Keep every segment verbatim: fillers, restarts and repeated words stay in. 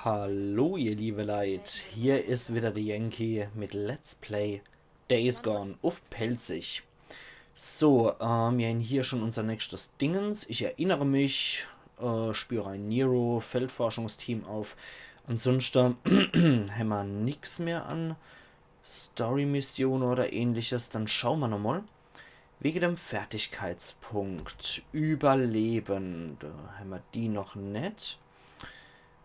Hallo ihr liebe Leit, hier is wieder de Yankee mit Let's Play Days Gone uff Pälzisch. So, äh, mir hän hier schon unser nächstes Dingens. Ich erinnere mich, äh, spüre ein Nero-Feldforschungsteam auf. Ansonsten hämmer nix mehr an Story-Mission oder ähnliches. Dann schaue mer nochmal. Wege dem Fertigkeitspunkt. Überleben. Do hämmer die noch net.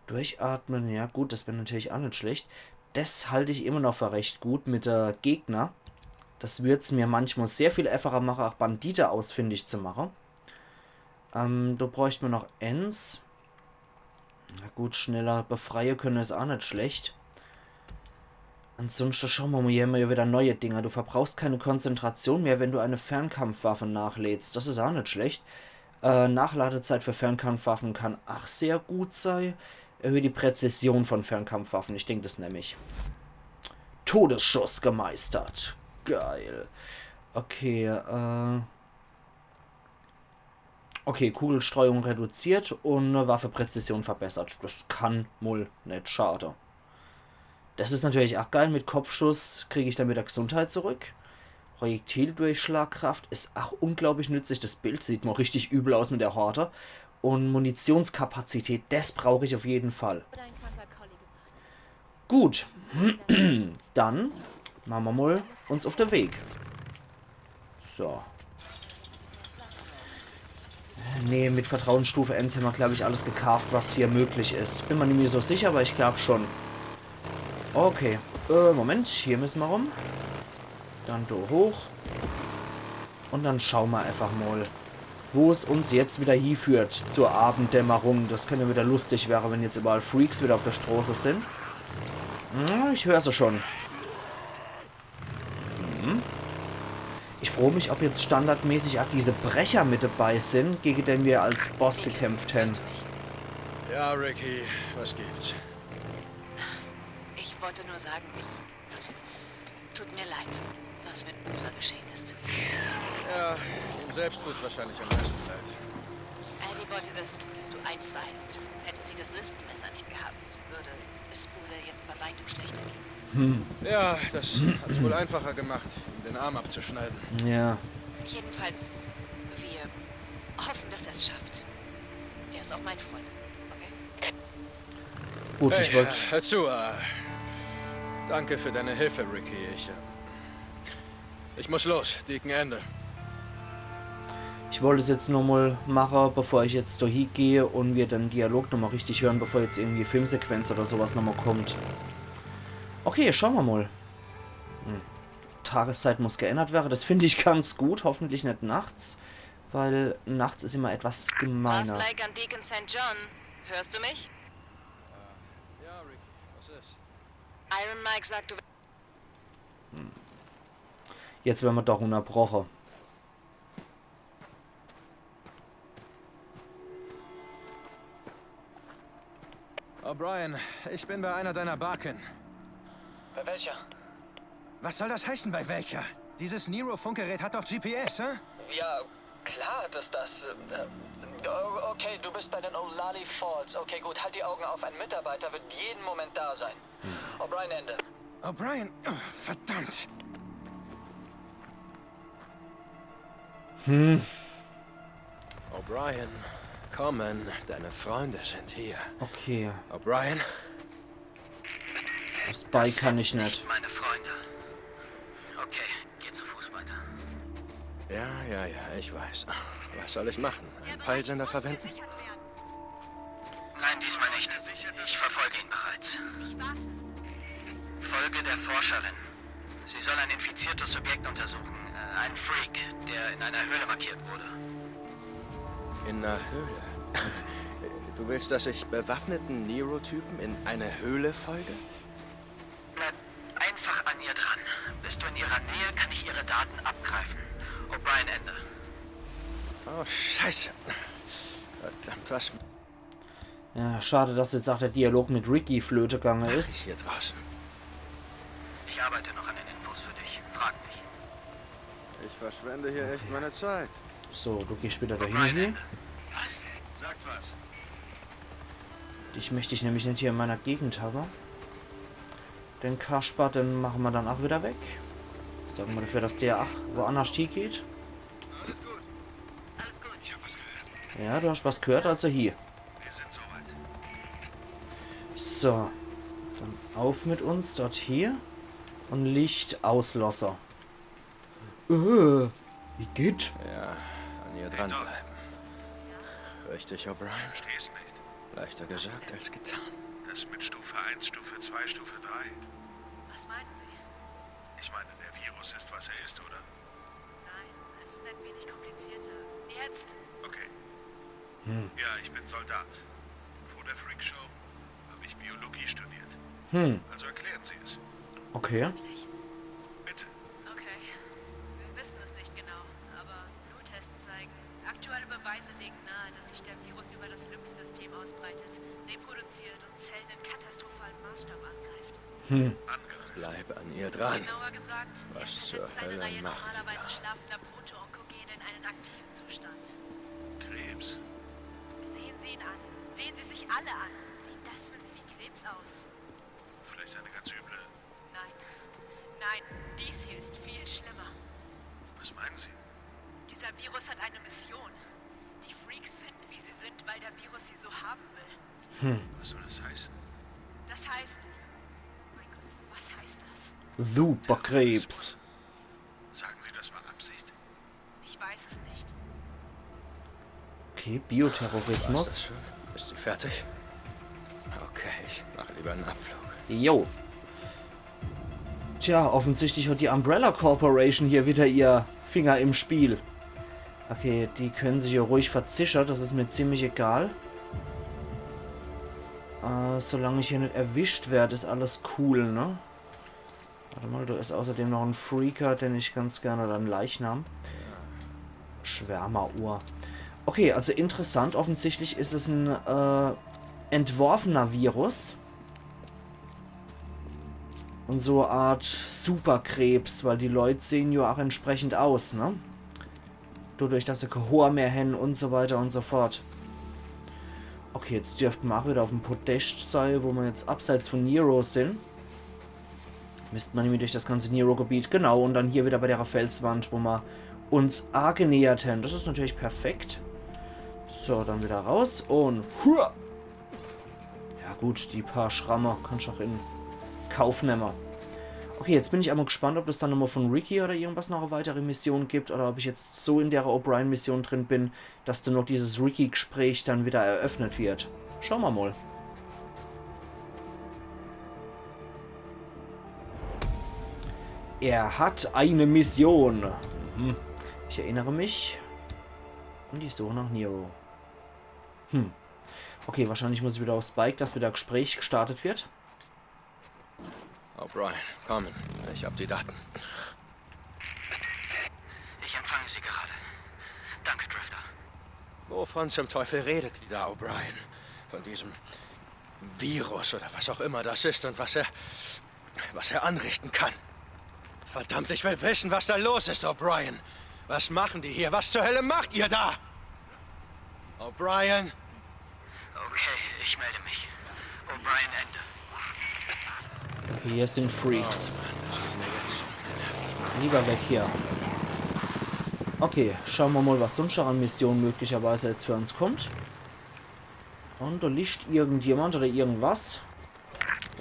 Durchatmen, ja gut, das wär natürlich ach net schlecht. Das halt ich immer noch für recht gut mit de Gegner. Das würd's mir manchmal sehr viel äfacher mache, ach Bandite ausfindig zu mache. Ähm, do bräucht mer noch ens. Na gut, schneller befreie könne is ach net schlecht. Ansonsten schaue mer mal, hier hämmer ja wieder neue Dinger. Du verbrauchst keine Konzentration mehr, wenn du eine Fernkampfwaffe nachlädst. Das is ach net schlecht. Äh, Nachladezeit für Fernkampfwaffen kann ach sehr gut sei. Erhöht die Präzision von Fernkampfwaffen. Ich denk, das nemm ich. Todesschuss gemeistert. Geil. Okay, äh. Okay, Kugelstreuung reduziert und Waffepräzision verbessert. Das kann mol net schade. Das is natürlich ach geil. Mit Kopfschuss krieg ich dann wieder Gesundheit zurück. Projektildurchschlagkraft is ach unglaublich nützlich. Das Bild sieht mal richtig übel aus mit der Horde. Und Munitionskapazität, das brauch ich auf jeden Fall. Oder ein kranker Collie gebracht. Gut. Dann mache mer mal uns auf de Weg. So. Nee, mit Vertrauensstufe ens hämmer, glaub ich, alles gekaaft, was hier möglich is. Bin mer nimmi so sicher, aber ich glaub schon. Okay. Äh, Moment, hier müsse mer rum. Dann do hoch. Und dann schaue mer einfach mal, wo es uns jetzt wieder hieführt zur Abenddämmerung. Das könne wieder lustig wäre, wenn jetzt überall Freaks wieder auf der Stroße sin. Hm, ich hör se schon. Hm. Ich froo mich, ob jetzt standardmäßig ach diese Brecher mit dabei sin, gege den mir als Boss gekämpft hän. Hörst du mich? Ja, Ricky, was gibt's? Ich wollte nur sagen, ich. Tut mir leid, was mit Boozer geschehen ist. Ja, ihm selbst tut's wahrscheinlich am meisten leid. Addie wollte, dass, dass du eins weißt. Hätte sie das Listenmesser nicht gehabt, würde es Boozer jetzt bei weitem schlechter gehen. Ja, das hat's wohl einfacher gemacht, ihm den Arm abzuschneiden. Ja. Jedenfalls, wir hoffen, dass er es schafft. Er ist auch mein Freund, okay? Gut, Hey, ich wollt. Hör zu, äh, danke für deine Hilfe, Ricky. Ich, äh, ich muss los. Deacon Ende. Ich wollt es jetzt nur mal mache, bevor ich jetzt do hiegehe und mir den Dialog nochmal richtig hören, bevor jetzt irgendwie Filmsequenz oder sowas nochmal kommt. Okay, schaue mer mal. Hm. Tageszeit muss geändert wäre. Das find ich ganz gut. Hoffentlich net nachts. Weil nachts is immer etwas Last gemeiner. Like an Deacon Saint John. Hörst du mich? Ja, Ricky, was ist? Iron Mike sagt, du Jetzt werre mer doch unterbroche. O'Brien, ich bin bei einer deiner Barken. Bei welcher? Was soll das heißen, bei welcher? Dieses Nero-Funkgerät hat doch G P S, hä? Ja, klar hat es das. Äh, oh, okay, du bist bei den Olallie Falls. Okay, gut, halt die Augen auf. Ein Mitarbeiter wird jeden Moment da sein. O'Brien, Ende. O'Brien, oh, verdammt. Hm, O'Brien, komm, Mann, deine Freunde sind hier. okay. O'Brien? Das Bike kann ich net. Nicht meine Freunde. Okay, geh zu Fuß weiter. Ja, ja, ja, ich weiß. Was soll ich machen? Einen Peilsender verwenden? Nein, diesmal nicht. Ich verfolge ihn bereits. Folge der Forscherin. Sie soll ein infiziertes Subjekt untersuchen. Äh, ein Freak, der in einer Höhle markiert wurde. In einer Höhle? Du willst, dass ich bewaffneten Nero-Typen in eine Höhle folge? Bleib einfach an ihr dran. Bist du in ihrer Nähe, kann ich ihre Daten abgreifen. O'Brien, Ende. Oh, Scheiße. Verdammt, was Ja, schade, dass jetzt ach der Dialog mit Ricky flöte gange mache is. ich hier draußen? Ich arbeite noch an den Infos für dich. Frag mich. Ich verschwende hier echt meine Zeit. So, du gehst wieder dahin hier. Was? Sagt was. Ich möcht dich nämlich net hier in meiner Gegend hawwe. Den Kasper, den mache mer dann ach wieder weg. Sorge mer dafür, dass der ach woannerscht hiegeht. Alles gut. Alles gut. Ich hab was gehört. Ja, du hascht was gehört, also hier. Wir sind soweit. So, dann auf mit uns dort hier. Und Licht auslosse. Äh, wie geht? Ja, an ihr dranbleiben. Richtig, O'Brien? Versteh's nicht. Leichter gesagt als getan. Das mit Stufe eins, Stufe zwei, Stufe drei. Was meinen Sie? Ich meine, der Virus ist, was er ist, oder? Nein, es ist ein wenig komplizierter. Jetzt. Okay. Ja, ich bin Soldat. Vor der Freakshow habe ich Biologie studiert. Hm, Also erklären Sie es. okay. Bitte. Okay. Wir wissen es nicht genau, aber Bluttests zeigen, aktuelle Beweise legen nahe, dass sich der Virus über das Lymphsystem ausbreitet, reproduziert und Zellen in katastrophalen Maßstab angreift. Hm, Angreift. Bleib an ihr dran. Genauer gesagt, er Was zur versetzt eine Hölle Reihe macht normalerweise die da? schlafender Proto-Onkogene in einen aktiven Zustand. Krebs. Sehen Sie ihn an. Sehen Sie sich alle an. Sieht das für Sie wie Krebs aus? Vielleicht eine ganz üble. Nein. Nein, dies hier ist viel schlimmer. Was meinen Sie? Dieser Virus hat eine Mission. Die Freaks sind, wie sie sind, weil der Virus sie so haben will. Was soll das heißen? Das heißt. Mein Gott, was heißt das? Superkrebs. Sagen Sie, das war Absicht? Ich weiß es nicht. Okay, Was Bioterrorismus. das schon? Ist sie fertig? Okay, ich mach lieber einen Abflug. Jo. Tja, offensichtlich hat die Umbrella Corporation hier wieder ihr Finger im Spiel. Okay, die können sich ja ruhig verzische, das is mir ziemlich egal. Äh, solang ich hier net erwischt werd, is alles cool, ne? Warte mal, da is außerdem noch en Freaker, den ich ganz gerne, oder en Leichnam. Schwärmerohr. Okay, also interessant, offensichtlich is es en äh, entworfener Virus. Und so e Art Superkrebs, weil die Leut sehen ja auch entsprechend aus, ne? Dadurch, dass se kee Hoor mehr hen und so weiter und so fort. Okay, jetzt dürfte mer auch wieder auf dem Podest sei, wo mer jetzt abseits von Nero sin. Misst mer nämlich durch das ganze Nero-Gebiet, genau, und dann hier wieder bei der Felswand, wo mer uns angenähert hen. Das is natürlich perfekt. So, dann wieder raus und hua! Ja gut, die paar Schramme kann ich auch in Kauf nemme. Okay, jetzt bin ich einmal gespannt, ob das dann nochmal von Ricky oder irgendwas noch e weitere Mission gibt oder ob ich jetzt so in der O'Brien-Mission drin bin, dass dann noch dieses Ricky-Gespräch dann wieder eröffnet wird. Schau mer mal. Er hat eine Mission. Mhm. Ich erinnere mich. Und ich suche nach Nero. Hm. Okay, wahrscheinlich muss ich wieder auf Spike, dass wieder Gespräch gestartet wird. O'Brien, kommen. Ich hab die Daten. Ich empfange Sie gerade. Danke, Drifter. Wovon zum Teufel redet die da, O'Brien? Von diesem Virus oder was auch immer das ist und was er, was er anrichten kann. Verdammt, ich will wissen, was da los ist, O'Brien. Was machen die hier? Was zur Hölle macht ihr da? O'Brien? Okay, ich melde mich. O'Brien, Ende. Okay, hier sind Freaks. Lieber weg hier. Okay, schaue mer mal, was sonst noch an Missionen möglicherweise jetzt für uns kommt. Und da liegt irgendjemand oder irgendwas.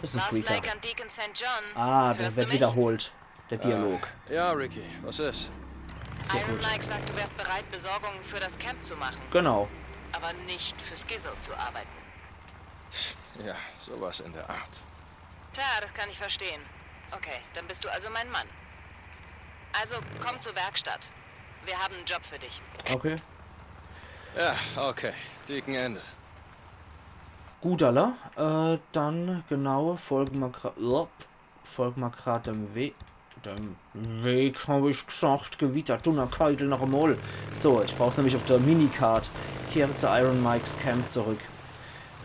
Das is ein Last Freaker. Lake an Deacon Sankt John. Ah, der Hörst du wird mich? Wiederholt. Der Dialog. Ja, Ricky, was ist? Sehr Iron gut. Mike sagt, du wärst bereit, Besorgungen für das Camp zu machen, Genau. aber nicht für Skizzo zu arbeiten. Ja, sowas in der Art. Tja, das kann ich verstehen. Okay, dann bist du also mein Mann. Also komm zur Werkstatt. Wir haben einen Job für dich. Okay. Ja, okay. Deacon, Ende. Gut, alla. Äh, dann genau, folge mer grad. Folge mer grad dem Weg. Dem Weg, hab ich gesagt. Gewitter, Dunnerkeidel noch emol. So, ich brauch's nämlich auf der Minicard. Kehre zu Iron Mikes Camp zurück.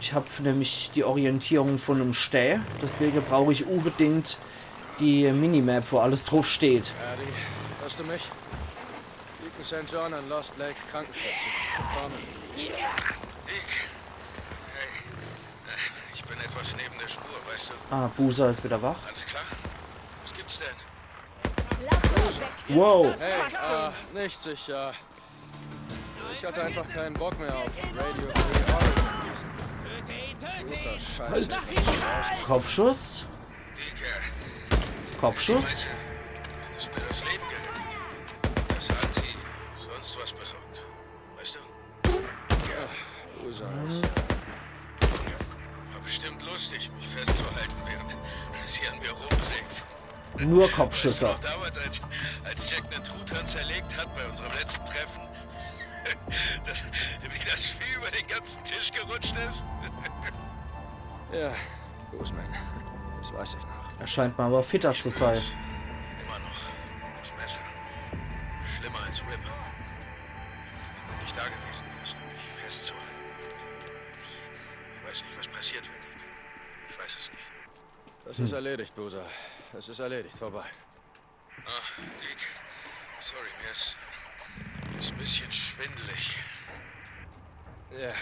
Ich hab nämlich die Orientierung von em Stää. Deswege brauch ich unbedingt die Minimap, wo alles drauf steht. Addy, hörst du mich? Deacon Sankt John an Lost Lake Krankenstation. Kommen. Deek. Hey. Äh, Ist neben der Spur, weißt du? Ah, Boozer ist wieder wach. Alles klar? Was gibt's denn? Lass uns weg. Wow. Hey, äh, nicht sicher. Ich hatte einfach keinen Bock mehr auf Radio Free Oregon. Scheiße. Kopfschuss? Deacon, Kopfschuss? meinte, du hättest mir das Leben gerettet. Das Anti, sonst was besorgt. Weißt du? Boozer. War bestimmt lustig, mich festzuhalten, während sie an mir rumsägt. Nur Weißt du Kopfschüsse. Noch damals, als, als Jack einen Truthahn zerlegt hat bei unserem letzten Treffen? Das, wie das Vieh über den ganzen Tisch gerutscht ist? Ja, Boozman. Das weiß ich noch. Er scheint mal aber fitter zu sein. Immer noch. Das Messer. Schlimmer als Rip. Wenn du nicht da gewesen wärst, um mich festzuhalten. Ich, ich weiß nicht, was passiert wäre, Deek. Ich weiß es nicht. Das ist erledigt, Boozer. Das ist erledigt, vorbei. Ah, Deek. Sorry, mir ist, mir ist ein bisschen schwindelig. Ja,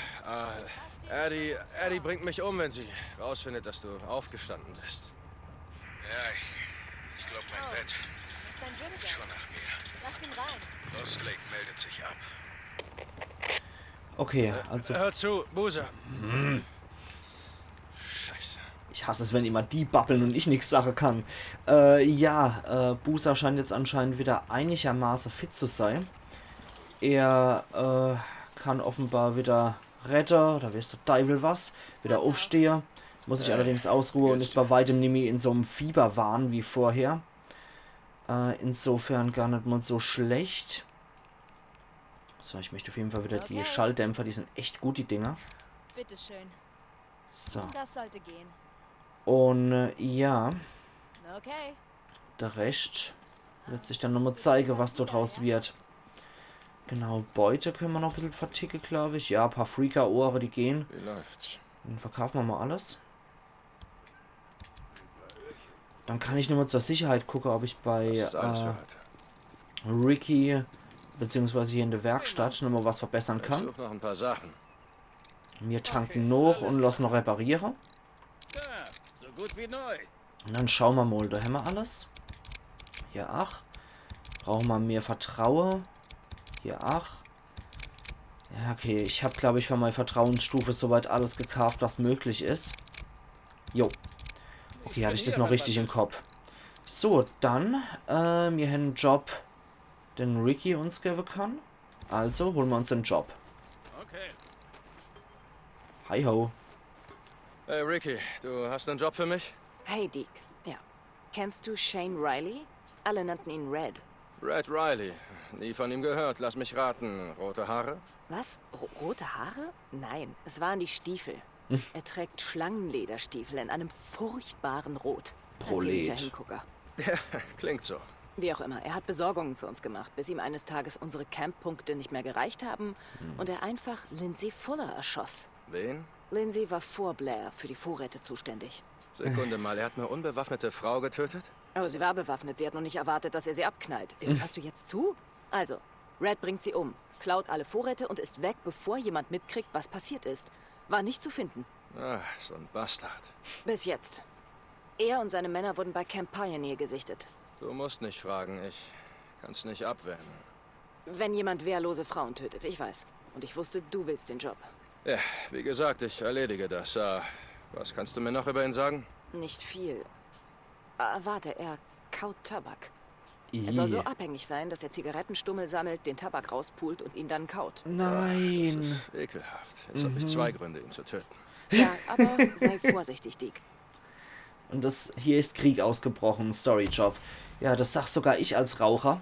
äh, Addie, Addie bringt mich um, wenn sie rausfindet, dass du aufgestanden bist. Ja, ich, ich glaube, mein Bett Sein Gym ruft ist schon nach mir. Lass ihn rein. Lost Lake meldet sich ab. Okay, also Hör zu, Boozer. Scheiße. Ich hasse es, wenn immer die babbeln und ich nix sagen kann. Äh, ja, äh, Boozer scheint jetzt anscheinend wieder einigermaßen fit zu sein. Er äh, kann offenbar wieder rette oder weiß der Teufel was, wieder aufstehe. Muss sich allerdings ausruhe und ist bei weitem nimmi in so einem Fieberwahn wie vorher. Äh, insofern gar nicht mal so schlecht. So, ich möchte auf jeden Fall wieder die Okay. Schalldämpfer, die sind echt gut, die Dinger. Bitteschön. So. Das sollte gehen. Und äh, ja, Okay. der Rest wird sich dann nochmal zeigen, was dort draus wird. Genau, Beute können wir noch ein bisschen verticken, glaube ich. Ja, ein paar Freaker-Ohre, die gehen. Wie läuft's? Dann verkaufen wir mal alles. Dann kann ich nur mal zur Sicherheit gucken, ob ich bei Das ist alles für äh, heute. Ricky beziehungsweise hier in der Werkstatt nochmal was verbessern Ich kann. Such noch ein paar Sachen. Mir tanken noch und lassen noch reparieren. Ja, so gut wie neu. Und dann schauen wir mal, da haben wir alles. Hier ach. Brauchen wir mehr Vertrauen. Hier ach. Ja, okay, ich habe, glaube ich, für meine Vertrauensstufe soweit alles gekauft, was möglich ist. Jo. Okay, hatte ich das noch richtig im Kopf. So, dann, äh, mir haben einen Job, den Ricky uns geben kann. Also holen wir uns den Job. Okay. Hi ho. Hey Ricky, du hast einen Job für mich? Hey, Deek. Ja. Kennst du Shane Riley? Alle nannten ihn Red. Red Riley. Nie von ihm gehört. Lass mich raten. Rote Haare? Was? Ro rote Haare? Nein, es waren die Stiefel. Er trägt Schlangenlederstiefel in einem furchtbaren Rot. Ein ziemlicher Prolet. Hingucker. Klingt so. Wie auch immer, er hat Besorgungen für uns gemacht, bis ihm eines Tages unsere Camp-Punkte nicht mehr gereicht haben und er einfach Lindsay Fuller erschoss. Wen? Lindsay war vor Blair für die Vorräte zuständig. Sekunde mal, er hat eine unbewaffnete Frau getötet? Oh, sie war bewaffnet. Sie hat nur nicht erwartet, dass er sie abknallt. Hörst du jetzt zu? Also, Red bringt sie um, klaut alle Vorräte und ist weg, bevor jemand mitkriegt, was passiert ist. War nicht zu finden. Ah, so ein Bastard. Bis jetzt. Er und seine Männer wurden bei Camp Pioneer gesichtet. Du musst nicht fragen, ich kann's nicht abwehren. Wenn jemand wehrlose Frauen tötet, ich weiß. Und ich wusste, du willst den Job. Ja, wie gesagt, ich erledige das. Äh, was kannst du mir noch über ihn sagen? Nicht viel. Ah, warte, er kaut Tabak. Er soll so Ih. Abhängig sein, dass er Zigarettenstummel sammelt, den Tabak rauspult und ihn dann kaut. Das Nein. Ist ekelhaft. Jetzt habe ich zwei Gründe, ihn zu töten. Ja, aber sei vorsichtig, Deek. Und das hier ist Krieg ausgebrochen, Story Job. Ja, das sag sogar ich als Raucher.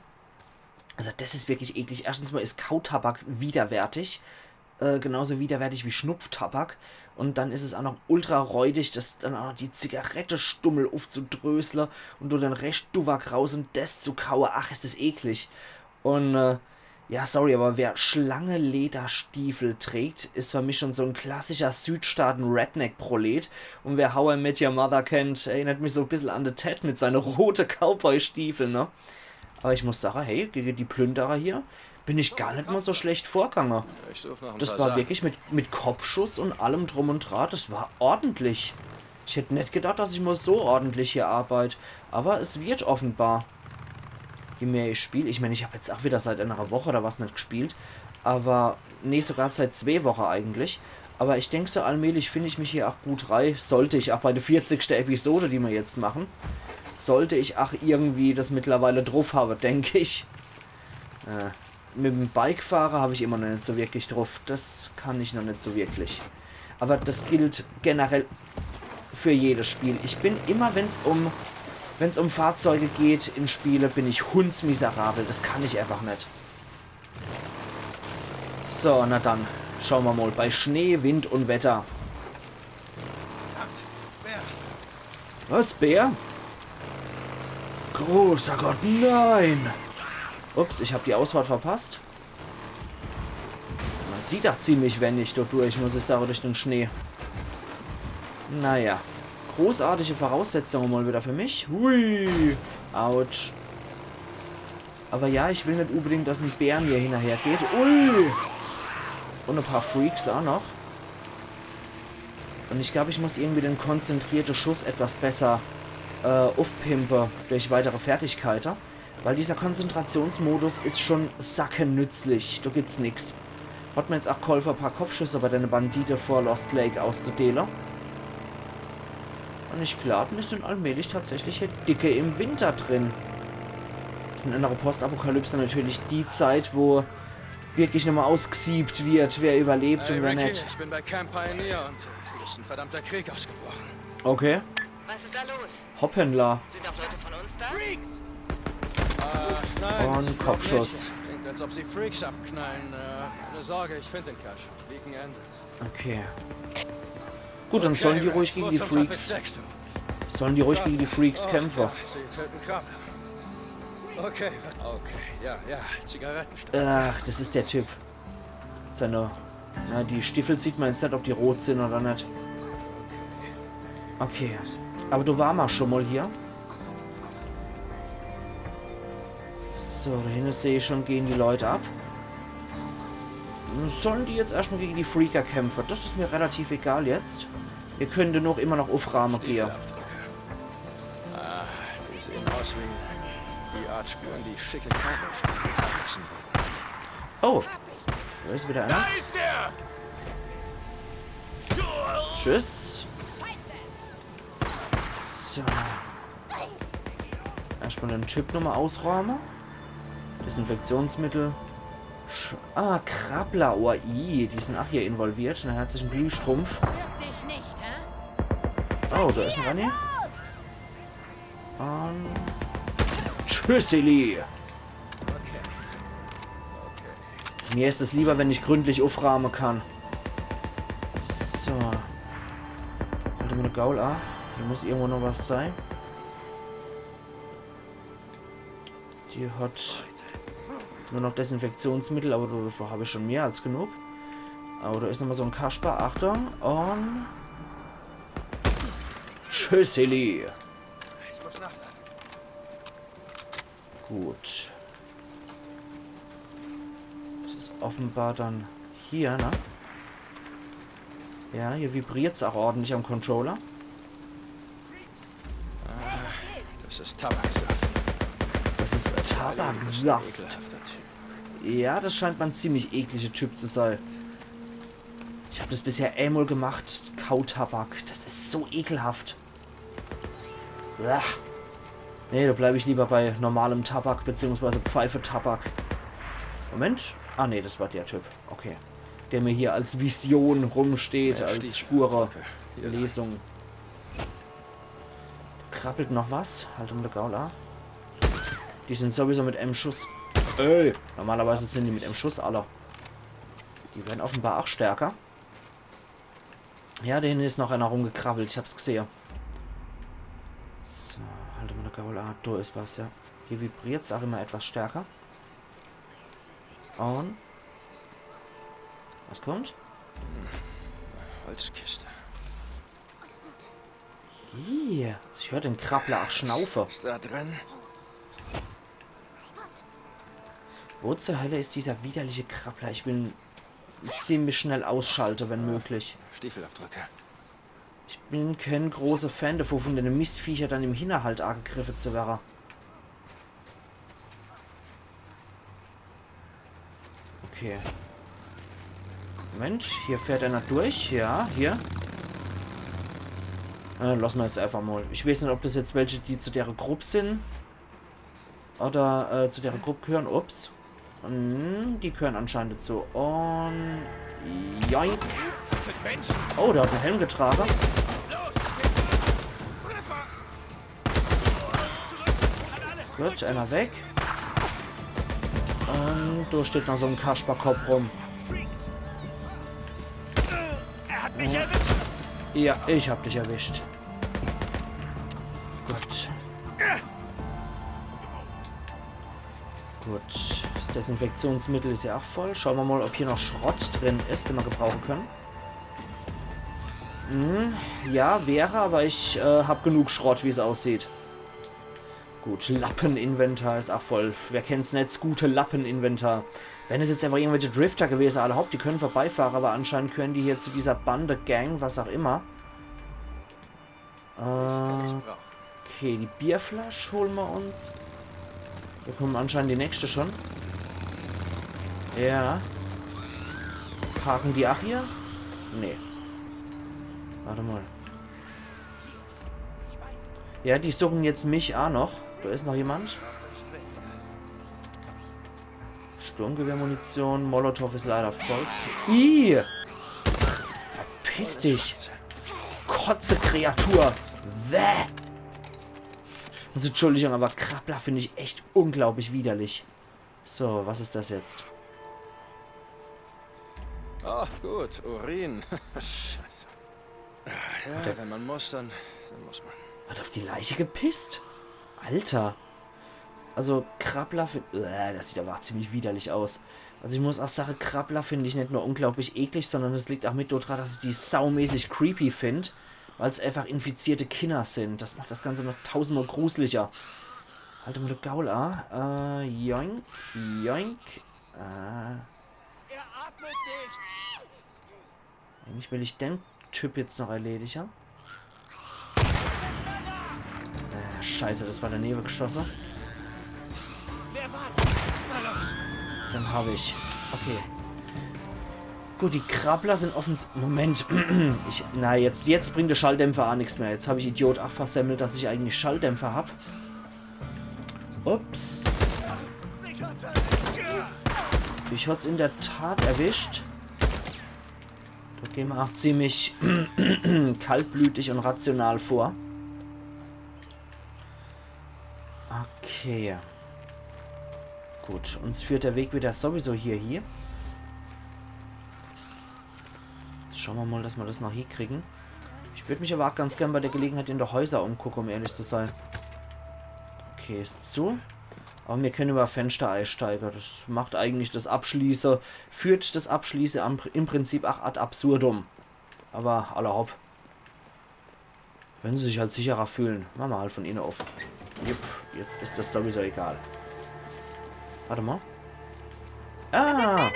Also das ist wirklich eklig. Erstens mal ist Kautabak widerwärtig. Äh, genauso widerwärtig wie Schnupftabak. Und dann ist es auch noch ultra räudig, das dann auch noch die Zigarettestummel aufzudröseln und nur den Rest Duwak raus und das zu kauen. Ach, ist das eklig. Und äh, ja, sorry, aber wer Schlangenlederstiefel trägt, ist für mich schon so ein klassischer Südstaaten-Redneck-Prolet. Und wer How I Met Your Mother kennt, erinnert mich so ein bisschen an The Ted mit seine rote Cowboy-Stiefel, ne? Aber ich muss sagen, hey, gegen die Plünderer hier bin ich gar nicht mal so schlecht vorgegangen. Ich suche noch ein Das paar war Sachen. Wirklich mit, mit Kopfschuss und allem drum und dran, das war ordentlich. Ich hätt net gedacht, dass ich mol so ordentlich hier arbeid. Awwer es werd offenbar. Je mehr ich spiel, ich mein, ich hab jetzt ach wieder seit enner Woch oder was net gespielt. Awwer, nee, sogar seit zwee Woche eigentlich. Awwer ich denk, so allmählich find ich mich hier ach gut rei. Sollt ich ach bei de vierzigste Episode, die mer jetzt mache, sollt ich ach irgendwie des mittlerweile druff hawwe, denk ich. Äh, mit em Bikefahre hab ich immer noch net so wirklich druff. Des kann ich noch net so wirklich. Awwer des gilt generell für jedes Spiel. Ich bin immer, wenn's um, wenn's um Fahrzeuge geht in Spiele, bin ich hundsmiserabel. Des kann ich einfach net. So, na dann. Schaue mer mol. Bei Schnee, Wind un Wetter. Verdammt, Bär. Was, Bär? Großer Gott, nein! Ups, ich hab die Ausfahrt verpasst. Mer sieht ach ziemlich wenig dort durch, muss ich sage, durch den Schnee. Naja. Großartige Voraussetzunge mol wieder für mich. Hui. Autsch. Awwer ja, ich will net unbedingt, dass en Bär mir hinnerhergeht. Ui. Un e paar Freaks ach noch. Un ich glaab, ich muss irgendwie den konzentrierte Schuss etwas besser, äh, uffpimpe durch weitere Fertigkeite. Weil dieser Konzentrationsmodus is schon sackenützlich. Do gibt's nix. Hat mer jetzt ach gholfe, e paar Kopfschüsse bei dene Bandite vor Lost Lake auszudeele. Un ich glaab, mir sin allmählich tatsächlich hier dicke im Winter drin. Is in enner Postapokalypse natürlich die Zeit, wo wirklich nochmol ausgesiebt wird, wer überlebt un wer net. Ich bin bei Camp Pioneer und äh, hier ist ein verdammter Krieg ausgebrochen. Okay. Was ist da los? Hoppala. Sind auch Leute von uns da? Freaks! Äh, nein, Und ich glaub Kopfschuss. Nicht. Klingt, als ob sie Freaks abknallen. Äh, keine Sorge, ich finde den Kerl schon. Weekend. Okay. Gut, dann sollen die ruhig gegen die Freaks. Sollen die ruhig gegen die Freaks kämpfe. Sie töten Krabbe. Okay, okay, ja, ja, Zigarettenstummel. Ach, des is der Typ. Seine. Na, die Stiffel sieht mer jetzt net, ob die rot sin oder net. Okay. Awwer do ware mer schon mol hier. So, do hinne seh ich schon, gehn die Leut ab. Sollen die jetzt erscht mol gegen die Freaker kämpfe? Des is mer relativ egal jetzt. Mir kennte noch immer noch uffraame gehe. Ah, die sehen aus wie die Art Spuren, die schicke Cowboy-Stiefel hinterlassen wurden. Oh, do is wieder einer. Da ist er! Tschüss. So. Erscht mol den Typ nochmol ausraame. Desinfektionsmittel. Sch ah, Krabbler, oh, i, die sin ach hier involviert. Na, herzlichen Glühstrumpf. Rührst dich nicht, hä? Oh, do is noch einer. Un Tschüssili. Mir is es lieber, wenn ich gründlich uffraame kann. So. Halt mol de Gaul a. Hier muss irgendwo noch was sei. Die hat nur noch Desinfektionsmittel, awwer dafür hab ich schon mehr als genug. Awwer do is nochmol so en Kasper. Achtung. Un Tschüssili. Ich muss nachladen. Gut. Des is offenbar dann hier, ne? Ja, hier vibriert's ach ordentlich am Controller. Das ist Tabaksaft. Des is Ein Tabaksaft. Ekelhafter Typ. Ja, des scheint mer en ziemlich eklige Typ zu sei. Ich hab des bisher emol gemacht. Kautabak. Des is so ekelhaft. Uah. Nee, do bleib ich lieber bei normalem Tabak beziehungsweise Pfeifetabak. Moment. Ah, nee, des war der Typ. Okay. Der mir hier als Vision rumsteht, als Spure. Lesung. Krabbelt noch was? Halt mol de Gaul a. Die sin sowieso mit em Schuss. Ey, normalerweise sin die mit em Schuss alle. Die werre offenbar ach stärker. Ja, do hinne is noch einer rumgekrabbelt, ich hab's gesehe. So, halt mol de Gaul a. Do is was, ja. Hier vibriert's ach immer etwas stärker. Un was kommt? Holzkiste. Hier. Ich hör den Krabbler ach schnaufe. Ist da drin? Wo zur Hölle is dieser widerliche Krabbler? Ich will en ziemlich schnell ausschalte, wenn möglich. Stiefelabdrücke. Ich bin kein großer Fan davon, von dene Mistviecher dann im Hinterhalt angegriffe zu werre. Okay. Mensch, hier fährt einer durch. Ja, hier. Äh, lass mer jetzt einfach mal. Ich weiß net, ob das jetzt welche, die zu dere Grupp sin. Oder äh, zu dere Grupp gehören. Ups. Hm, die gehören anscheinend dazu. Und... Joink. Das sind Menschen. Oh, der hat en Helm getrage. Los, Treffer. Gut, einer weg. Und da steht noch so en Kasperkopp rum. Freaks. Er hat mich erwischt. Ja, ich hab dich erwischt. Gut. Gut, das Desinfektionsmittel is ja auch voll. Schaue mer mal, ob hier noch Schrott drin is, den mer gebrauche könne. Hm, ja, wäre, aber ich äh, hab genug Schrott, wie's aussieht. Gut, Lappeninventar is auch voll. Wer kennt's net, das gute Lappeninventar. Wenn es jetzt einfach irgendwelche Drifter gewese, alle hopp, die können vorbeifahre, aber anscheinend gehören die hier zu dieser Bande, Gang, was auch immer. Äh, okay, die Bierflasch hole mer uns. Da kommen anscheinend die nächste schon. Ja. Parken die auch hier? Nee. Warte mal. Ja, die suchen jetzt mich auch noch. Da is noch jemand. Sturmgewehrmunition, Molotow is leider voll. Ih! Verpiss dich! Kotze-Kreatur! Wäh! Also, Entschuldigung, aber Krabbler find ich echt unglaublich widerlich. So, was is das jetzt? Oh, gut, Urin. Scheiße. Ja, wenn man muss, dann, dann muss man. Hat auf die Leiche gepisst? Alter. Also, Krabbler find... Äh, das sieht aber auch ziemlich widerlich aus. Also, ich muss auch sage, Krabbler find ich net nur unglaublich eklig, sondern es liegt auch mit dran, dass ich die saumäßig creepy find, weil's einfach infizierte Kinder sind. Das macht das Ganze noch tausendmal gruseliger. Halt mal de Gaul a. Äh, joink, joink. Äh, eigentlich will ich den Typ jetzt noch erledige. Äh, scheiße, das war danebe geschosse. Den hab ich. Okay. Gut, die Krabbler sind offens... Moment. Ich, na, jetzt, jetzt bringt der Schalldämpfer a nix mehr. Jetzt hab ich Idiot ach versemmelt, dass ich eigentlich Schalldämpfer hab. Ups. Ich hat's in der Tat erwischt. Da gehen wir auch ziemlich kaltblütig und rational vor. Okay. Gut, uns führt der Weg wieder sowieso hier, hier. Jetzt schauen wir mal, dass wir das noch hinkriegen. Ich würd mich aber auch ganz gern bei der Gelegenheit in der Häuser umgucken, um ehrlich zu sein. Okay, is zu. Aber wir können über Fenster einsteigen. Das macht eigentlich das Abschließe, führt das Abschließe am, im Prinzip auch ad absurdum. Aber alla hopp. Wenn sie sich halt sicherer fühlen. Machen wir halt von innen auf. Jupp, jetzt is das sowieso egal. Warte mal. Ah!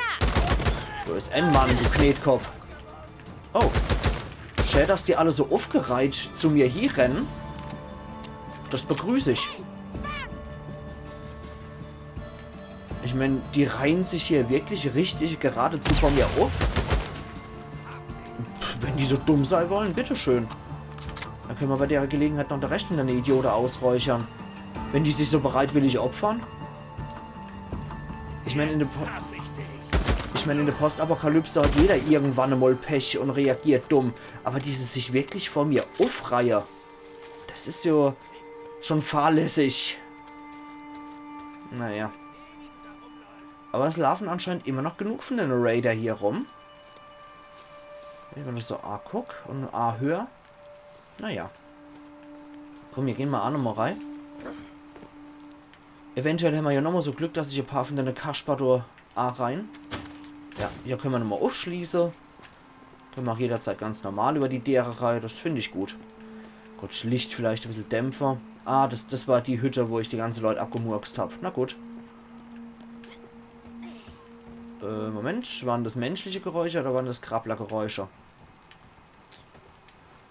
Da is en Mann, du Knetkopp. Oh. Schä, dass die alle so uffgereiht zu mir hie rennen. Das begrüß ich. Ich mein, die reihen sich hier wirklich richtig geradezu vor mir uff. Pff, wenn die so dumm sei wollen, bitteschön. Dann können wir bei der Gelegenheit noch de Rest von dene Idiote ausräuchern. Wenn die sich so bereitwillig opfern. Ich mein, in de Po-, ich mein, in de Postapokalypse hat jeder irgendwann emol Pech und reagiert dumm. Aber die sich wirklich vor mir uffreihe, das is jo schon fahrlässig. Naja. Aber es laufen anscheinend immer noch genug von dene Raider hier rum. Wenn ich mir das so anguck und anhör. Naja. Komm, wir gehen mal a nochmal rein. Eventuell hämmer ja nochmal so Glück, dass sich e paar von dene Kasper do a rein. Ja, hier können wir nochmal aufschließen. Können wir auch jederzeit ganz normal über die Däre rein. Das find ich gut. Gut, Licht vielleicht e bissel dämpfen. Ah, das, das war die Hütte, wo ich die ganze Leute abgemurkst hab. Na gut. Äh, Moment, waren das menschliche Geräusche oder waren das Krabblergeräusche?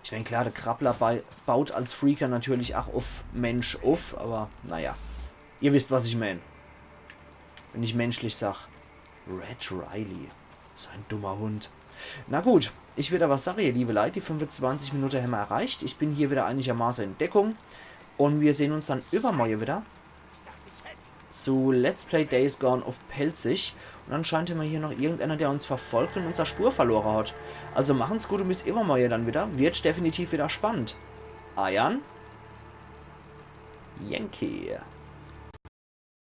Ich Denn klar, de Krabbler bei, baut als Freaker natürlich ach uff Mensch uff, awwer naja. Ihr wisst, was ich mään. Wenn ich menschlich sag. Red Riley. So en dummer Hund. Na gut, ich würd awwer sage, ihr liewe Leit, die fünfezwanzig Minute hämmer erreicht. Ich bin hier widder einigermaße in Deckung. Un mir sehn uns dann iwwermorje widder zu Let's Play Days Gone uff Pälzisch. Un anscheinend hämmer hier noch irgendeiner, der uns verfolgt un unser Spur verlore hat. Also machen's gut un bis iwwermorje dann widder. Wird definitiv widder spannend. Eiern Yankee.